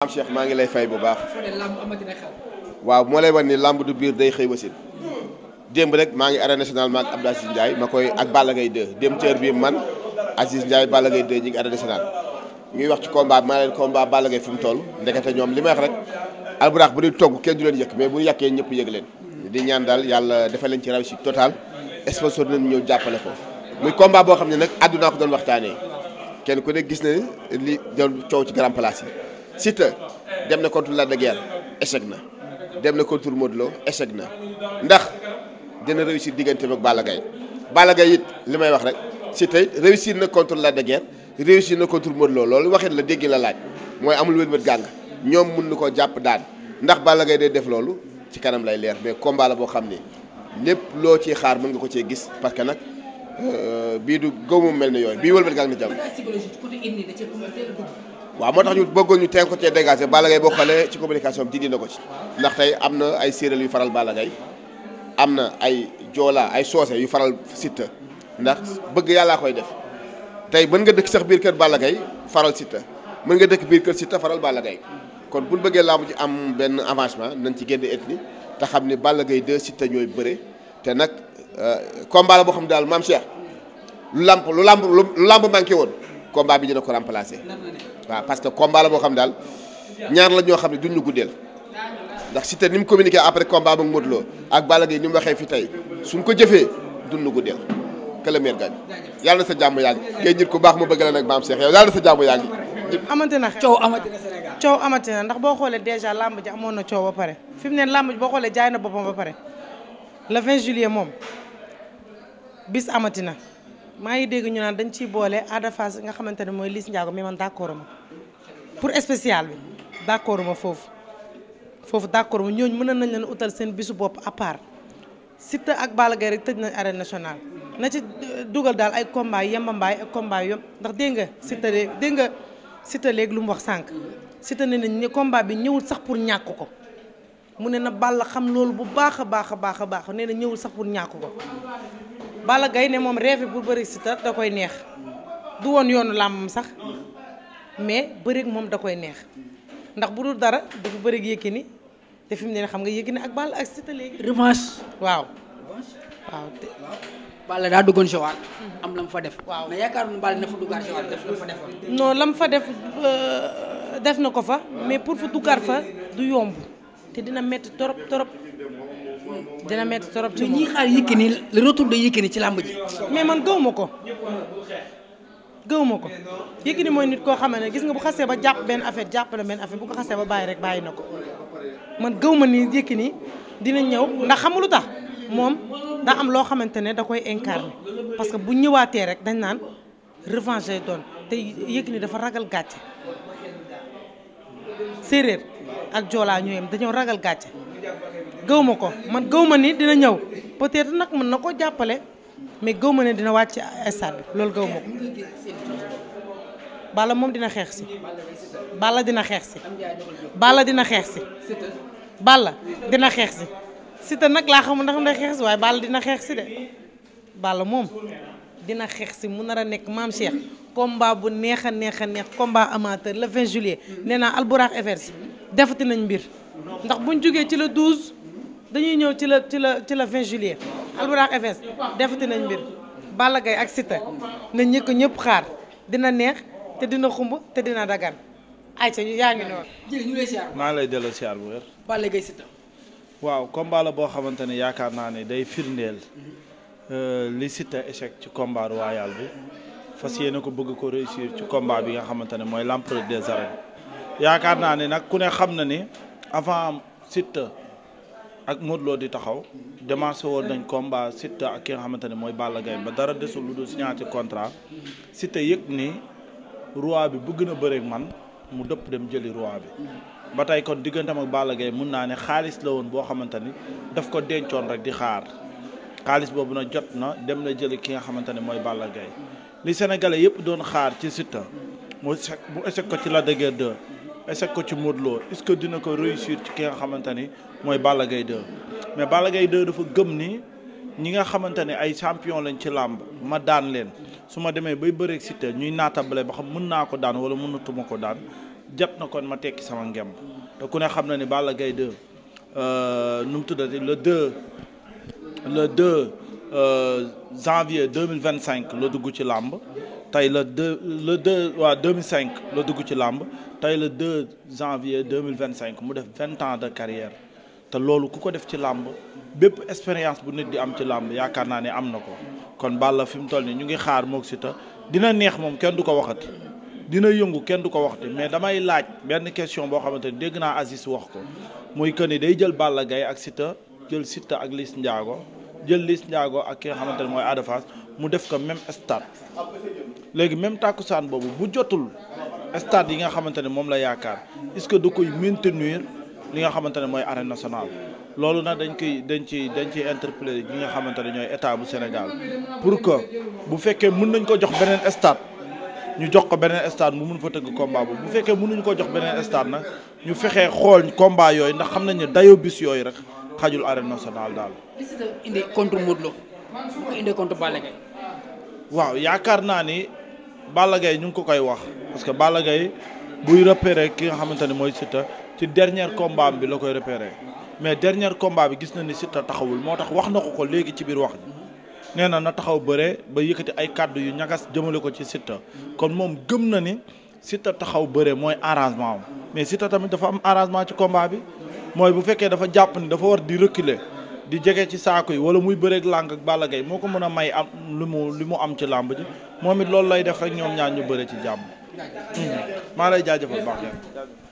am Cheikh maa ngi lay fay bu baax. waaw moo lay wan ni lamb du biir day xëy wasin démb rek maa ngi arène nationale maag Abdou Aziz Ndiaye ma koy ak Balla Gaye 2 démb cër bi man Aziz Ndiaye Balla Gaye 2 ñi ngi arène nationale ñuy wax ci combat bi maa leen combat Balla Gaye fu mu toll ndekete ñoom li may wax rek alburax bu ñuy togg kenn du leen yëkk mais bu ñu yàkkee ñëpp yëg leen di ñaan daal yàlla defal leen ci réussite totale sponsor nañ ñëw jàppale ko muy combat boo xam ne nag àdduna ko doon waxtaanee kenn ku ne gis na li doon coow ci grand place yi Siteu dem na contre Lac de Guiers échec na dem na contre Modou Lo échec na ndax dina réussir digganteem ak Balla Gaye Balla Gaye it li may wax rek Siteu réussir na contre Lac de Guiers réussir na contre Modou Lo loolu waxit la dégg la laaj mooy amul wét-wét gàng ñoom mun na koo jàpp daan ndax Balla Gaye day def loolu ci kanam lay leer mais combat la boo xam ni lépp loo ciy xaar mën nga ko cee gis parce que nag bii du góob moom mel ni yooyu bii wëlbët gàng na jàmm. waaw moo tax ñu bëggoon ñu teen ko cee dégagé Balla Gaye boo xoolee ci communication bi dindi na ko ci ndax tey am na ay séeréer yu faral Balla Gaye am na ay joola ay soose yu faral Siteu ndax bëgg yàllaa koy def tey mën nga dëkk sax biir kër Balla Gaye faral Siteu mën nga dëkk biir kër Siteu faral Balla Gaye kon buñ bëggee làmb ci am benn avancement nañ ci génne ethnie te xam ne Balla Gaye 2 Siteu ñooy bëre te nag combat la boo xam ne daal maam Cheikh lu lamb manqué woon combat bi dina ko remplacer waaw parce que combat la boo xam daal ñaar la ñoo xam ne duñ ñu guddeel ndax Siteu ni mu communiqué après combat ba Modou Lo ak Balla Gaye ni mu waxee fi tey suñ ko jëfee duñ ñu guddeel que le meilleur gagne yàlla na sa jàmm yàgg ngay nit ku baax ma bëgg la nag maam Cheikh yow yàlla na sa jàmm yàgg. amante na coow amati na Sénégal coow amati na ndax boo xoolee déjà lamb ji amoon na coow ba pare fi mu ne lamb ji boo xoolee jaay na boppam ba pare le 20 juillet moom bis amati na maa ngi dégg ñu naan dañ ciy boole Ada Fass nga xamante ne mooy Liss Ndiago mais man d'accord ma pour spécial bi d'accord ma foofu d'accord ma ñooñu mën nañ leen utal seen bisu bopp à part Siteu ak Balla Gaye rek tëj na arène nationale na ci dugal daal ay combat yembambaay ak combat yom ndax dégg nga Siteu léegi lu mu wax sànq Siteu ne nañ combat bi ñëwul sax pour ñàkk ko mu ne na Balla xam loolu bu baax a baax nee na ñëwul sax pour ñàkk ko Balla Gaye ne moom rêve pour bëri Siteu da koy neex du woon yoonu làmbam sax mais bëri moom da koy neex ndax bu dul dara dafa bëri Yékini te fi mu ne xam nga Yékini ak Balla ak Siteu léegi. revanche. waaw. Balla daa duggoon Joal. am la mu fa def. waaw mais yaakaar naa Balla na fa duggaat Joal def la fa defoon. non la mu fa def na ko fa mais pour fa duggaat fa du yomb te dina metti torop dina metti torop ci moom. mais ñi xaar Yékini le retour de Yékini ci làmb ji. mais man gëwuma ko Yékini mooy nit koo xam ne gis nga bu xasee ba jàpp benn affaire jàpp na benn affaire bu ko xasee ba bàyyi rek bàyyi na ko man gëwuma ni Yékini dina ñëw ndax xamulu tax moom daa am loo xamante ne da koy incarner parce que bu ñëwaatee rek dañ naan revanche lay doon te Yékini dafa ragal gàcce séeréer ak joolaa ñooyam dañoo ragal gàcce gëwma ko man gëwma ni dina ñëw peut-être nag mën na ko jàppale mais gëwma ne dina wàcc stade bi loolu gëwma ko Balla moom dina xeex si Balla dina xeex si Siteu nag laa xamul ndax dina xeex si waaye Balla dina xeex si de Balla moom dina xeex si mu nar a nekk maam Cheikh combat bu neex combat amateur le 20 juillet nee naa Albourakh Events defati nañ mbir ndax buñ jógee ci le 12 dañuy ñëw ci la 20 juillet Albourakh Events defati nañ mbir Balla Gaye ak Siteu na ñëpp xaar dina neex te dina xumb te dina dagan ayca yaa ngi noonu. jërëjëf ñu lay siyaar. maa ngi lay delloo siyaar bu wér. Balla Gaye Siteu. waaw combat la boo xamante ne yaakaar naa ne day firndeel li Siteu échec ci combat royal bi fas yéene ko bëgg ko réussir ci combat bi nga xamante ne mooy l'empereur des arènes yaakaar naa ne nag ku ne xam na ni avant Siteu ak Modou Lo di taxaw démarché woon nañ combat Siteu ak ki nga xamante ne mooy Balla Gaye ba dara desul lu dul signature contrat Siteu yëg ni roi bi bëgg na bëreek man mu dëpp dem jëli roi bi ba tey kon diggantam ak Balla Gaye mun naa ne xaalis la woon boo xamante ni daf ko dencoon rek di xaar xaalis boobu na jot na dem na jëli ki nga xamante ne mooy Balla Gaye li sénégalais yëpp doon xaar ci Siteu mu échec ko ci Lac de Guiers 2 échec ko ci Modou Lo est-ce que dina ko réussir ci ki nga xamante ni mooy Balla Gaye 2 mais Balla Gaye 2 dafa gëm ni ñi nga xamante ne ay champion lañ ci làmb ma daan leen su ma demee bay bëreeg Siteu ñuy naatable ba xam mën naa ko daan wala mënatuma ko daan jot na kon ma tekki sama ngemb te ku ne xam na ni Balla Gaye 2 nu mu tuddati le 2 janvier 2025 la dugg ci làmb tey le 2 waa 2005 la dugg ci làmb tey le 2 janvier 2025 mu def 20 ans de carrière te loolu ku ko def ci làmb bépp expérience bu nit di am ci làmb yaakaar naa ne am na ko kon Balla fi mu toll nii ñu ngi xaar moog Siteu dina neex moom kenn du ko waxati dina yëngu kenn du ko waxati mais damay laaj benn question boo xamante ni dégg naa Aziz wax ko muy que ni day jël Balla Gaye ak Siteu jël Siteu ak Liss Ndiago jël Liss Ndiago ak ki nga xamante ne mooy Ada Fass mu def ko même stade léegi même tàkkusaan boobu bu jotul stade yi nga xamante ne moom la yaakaar est-ce que da koy maintenir li nga xamante ne mooy arène nationale loolu nag dañ ciy interpeller ñi nga xamante ne ñooy état bu Sénégal pour que bu fekkee mën nañ ko jox beneen stade ñu jox ko beneen stade mu mun fa tëgg combat bu fekkee mënuñu ko jox beneen stade nag ñu fexee xool combat yooyu ndax xam nañ ne dayoo bis yooyu rek xajul arène nationale daal. li si indi contre Modou Lo bu ko indee contre Balla Gaye. waaw yaakaar naa ni Balla Gaye ñu ngi ko koy wax parce que Balla Gaye buy repérer ki nga xamante ne mooy Siteu ci dernier combat bi la koy repérer mais dernier combat bi gis na ni Siteu taxawul moo tax wax na ko léegi ci biir wax ji nee na taxaw bëre ba yëkkati ay kàddu yu ñagas jëmale ko ci Siteu kon moom gëm na ni Siteu taxaw bëre mooy arrangement am mais Siteu tamit dafa am arrangement ci combat bi mooy bu fekkee dafa jàpp ni dafa war di reculer di jege ci saako yi wala muy bëreeg lànk ak Balla Gaye moo ko mën a may am li mu am ci làmb ji moom it loolu lay def rek ñoom ñaar ñu bëre ci jàmm maa lay jaajëfal baax